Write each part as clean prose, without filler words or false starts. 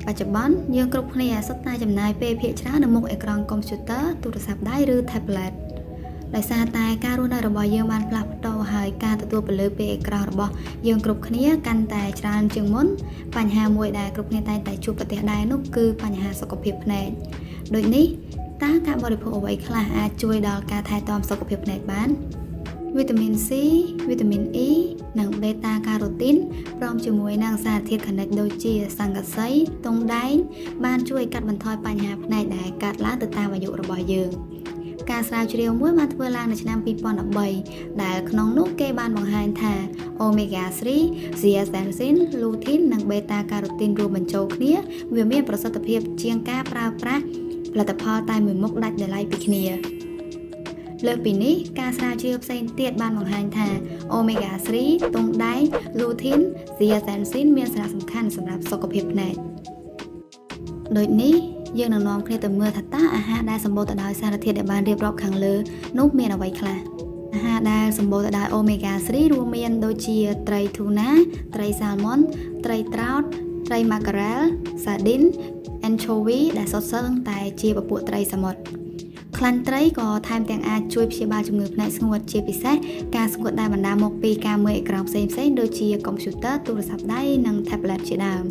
បច្ចុប្បន្នយើងគ្រប់គ្នាសុទ្ធតែចំណាយពេលភាគច្រើននៅមុខអេក្រង់កុំព្យូទ័រទូរស័ព្ទដៃឬ tablet ដោយសារតែការរស់នៅរបស់យើងបានផ្លាស់ប្ដូរហើយការទទួលពន្លឺពីអេក្រង់របស់យើងគ្រប់គ្នាកាន់តែច្រើនជាងមុនបញ្ហាមួយដែលគ្រប់គ្នាតែងតែជួបប្រទះដែរនោះគឺបញ្ហាសុខភាពភ្នែកដូចនេះតើការបរិភោគអ្វីខ្លះអាចជួយដល់ការថែទាំសុខភាពភ្នែកបានវីតាមីន C វីតាមីន E និងបេតាការ៉ូទីនព្រមជាមួយនឹងសារធាតុខនិជដូចជាស័ង្កសីទង់ដែងបានជួយកាត់បន្ថយបញ្ហាភ្នែកដែលកើតឡើងទៅតាមអាយុរបស់យើងការស្រាវជ្រាវមួយបានធ្វើឡើងនៅឆ្នាំ2013ដែលក្នុងនោះគេបានបង្ហាញថា Omega 3 zeaxanthin lutein និង beta carotene រួមបញ្ចូលគ្នាវាមានប្រសិទ្ធភាពជាងការប្រើប្រាស់ផលិតផលតែមួយមុខដាច់ដោយឡែកពីគ្នាលើសពីនេះការស្រាវជ្រាវផ្សេងទៀតបានបង្ហាញថា Omega 3ទង់ដែង lutein zeaxanthin មានសារៈសំខាន់សម្រាប់សុខភាពភ្នែកដូចនេះយើងនឹងនាំគ្នាទៅមើលថាតើអាហារដែលសម្បូរទៅដោយសារធាតុដែលបានរៀបរាប់ខាងលើនោះមានអ្វីខ្លះអាហារដែលសម្បូរទៅដោយ Omega 3រួមមានដូចជាត្រីធូណាត្រីសាល់ម៉ុនត្រីត្រោតត្រីម៉ាការ៉ែលសាឌីន anchovy ដែលសុទ្ធសឹងតែជាពពួកត្រីសមុទ្រខ្លាញ់ត្រីក៏ថែមទាំងអាចជួយព្យាបាលជំងឺភ្នែកស្ងួតជាពិសេសការស្ងួតដែលបណ្ដាលមកពីការមើលអេក្រង់ផ្សេងៗដូចជាកុំព្យូទ័រទូរស័ព្ទដៃនិង tablet ជាដើម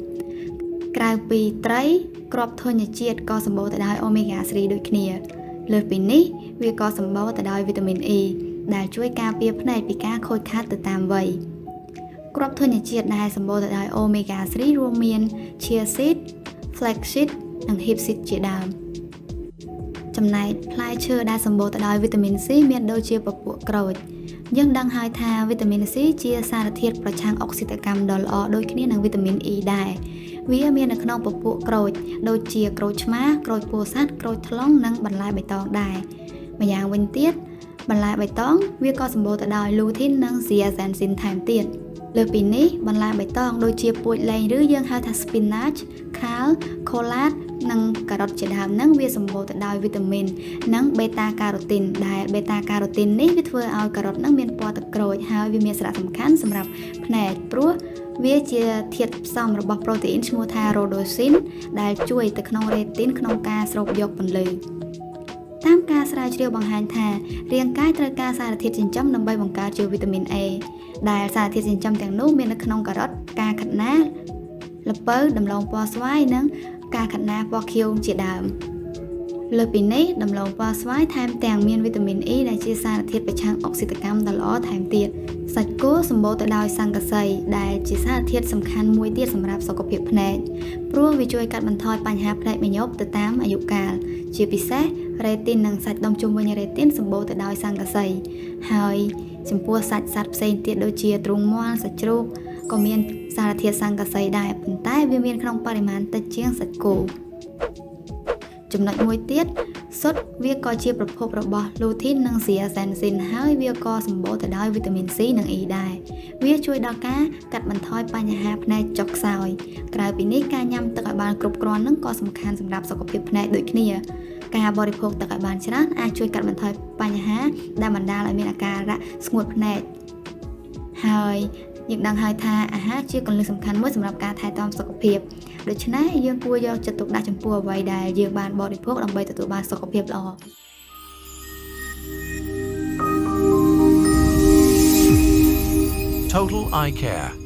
ក្រៅពីត្រីគ្រាប់ធញ្ញជាតិក៏សម្បូរទៅដោយ Omega 3ដូចគ្នាលើសពីនេះវាក៏សម្បូរទៅដោយវីតាមីន E ដែលជួយការពារភ្នែកពីការខូចខាតទៅតាមវ័យគ្រាប់ធញ្ញជាតិដែលសម្បូរទៅដោយ Omega 3រួមមាន chia seed, flax seed និង hemp seed ជាដើមចំណែកផ្លែឈើដែលសម្បូរទៅដោយវីតាមីន C មានដូចជាពពួកក្រូចយើងដឹងហើយថាវីតាមីន C ជាសារធាតុប្រឆាំងអុកស៊ីតកម្មដ៏ល្អដូចគ្នានឹងវីតាមីន E ដែរវាមាននៅក្នុងពពួកក្រូចដូចជាក្រូចឆ្មាក្រូចពោធិ៍សាត់ក្រូចថ្លុងនិងបន្លែបៃតងដែរម្យ៉ាងវិញទៀតបន្លែបៃតងវាក៏សម្បូរទៅដោយ lutein និង zeaxanthin ថែមទៀតលើសពីនេះបន្លែបៃតងដូចជាពូជលែងឬយើងហៅថា spinach kale collard និងការ៉ុតជាដើមហ្នឹងវាសម្បូរទៅដោយវីតាមីននិងបេតាការ៉ូទីនដែលបេតាការ៉ូទីននេះវាធ្វើឲ្យការ៉ុតហ្នឹងមានពណ៌ទឹកក្រូចហើយវាមានសារៈសំខាន់សម្រាប់ភ្នែកព្រោះវាជាធាតុផ្សំរបស់ប្រូតេអ៊ីនឈ្មោះថា rhodopsin ដែលជួយទៅក្នុងរ៉េទីនក្នុងការស្រូបយកពន្លឺតាមការស្រាវជ្រាវបង្ហាញថារាងកាយត្រូវការសារធាតុចិញ្ចឹមដើម្បីបង្កើតជាវីតាមីន A ដែលសារធាតុចិញ្ចឹមទាំងនោះមាននៅក្នុងការ៉ុតផ្កាខាត់ណាល្ពៅដំឡូងពណ៌ស្វាយនិងផ្កាខាត់ណាពណ៌ខៀវជាដើមលើសពីនេះដំឡូងពណ៌ស្វាយថែមទាំងមានវីតាមីន E ដែលជាសារធាតុប្រឆាំងអុកស៊ីតកម្មដ៏ល្អថែមទៀតសាច់គោសម្បូរទៅដោយស័ង្កសីដែលជាសារធាតុសំខាន់មួយទៀតសម្រាប់សុខភាពភ្នែកព្រោះវាជួយកាត់បន្ថយបញ្ហាភ្នែកមញប់ទៅតាមអាយុកាលជាពិសេសរ៉េទីននិងសាច់ដុំជុំវិញរ៉េទីនសម្បូរទៅដោយស័ង្កសីហើយចំពោះសាច់សត្វផ្សេងទៀតដូចជាទ្រូងមាន់សាច់ជ្រូកក៏មានសារធាតុស័ង្កសីដែរប៉ុន្តែវាមានក្នុងបរិមាណតិចជាងសាច់គោចំណុចមួយទៀតស៊ុតវាក៏ជាប្រភពរបស់ lutein និង zeaxanthin ហើយវាក៏សម្បូរទៅដោយវីតាមីន C និង E ដែរវាជួយដល់ការកាត់បន្ថយបញ្ហាភ្នែកចុះខ្សោយក្រៅពីនេះការញ៉ាំទឹកឲ្យបានគ្រប់គ្រាន់នឹងក៏សំខាន់សម្រាប់សុខភាពភ្នែកដូចគ្នាការបរិភោគទឹកឲ្យបានច្រើនអាចជួយកាត់បន្ថយបញ្ហាដែលបណ្ដាលឲ្យមានអាការៈស្ងួតភ្នែកហើយយើងដឹងហើយថាអាហារជាគន្លឹះសំខាន់មួយសម្រាប់ការថែទាំសុខភាពដូច្នេះយើងគួរយកចិត្តទុកដាក់ចំពោះអ្វីដែលយើងបានបរិភោគដើម្បីទទួលបានសុខភាពល្អ Total Eye Care.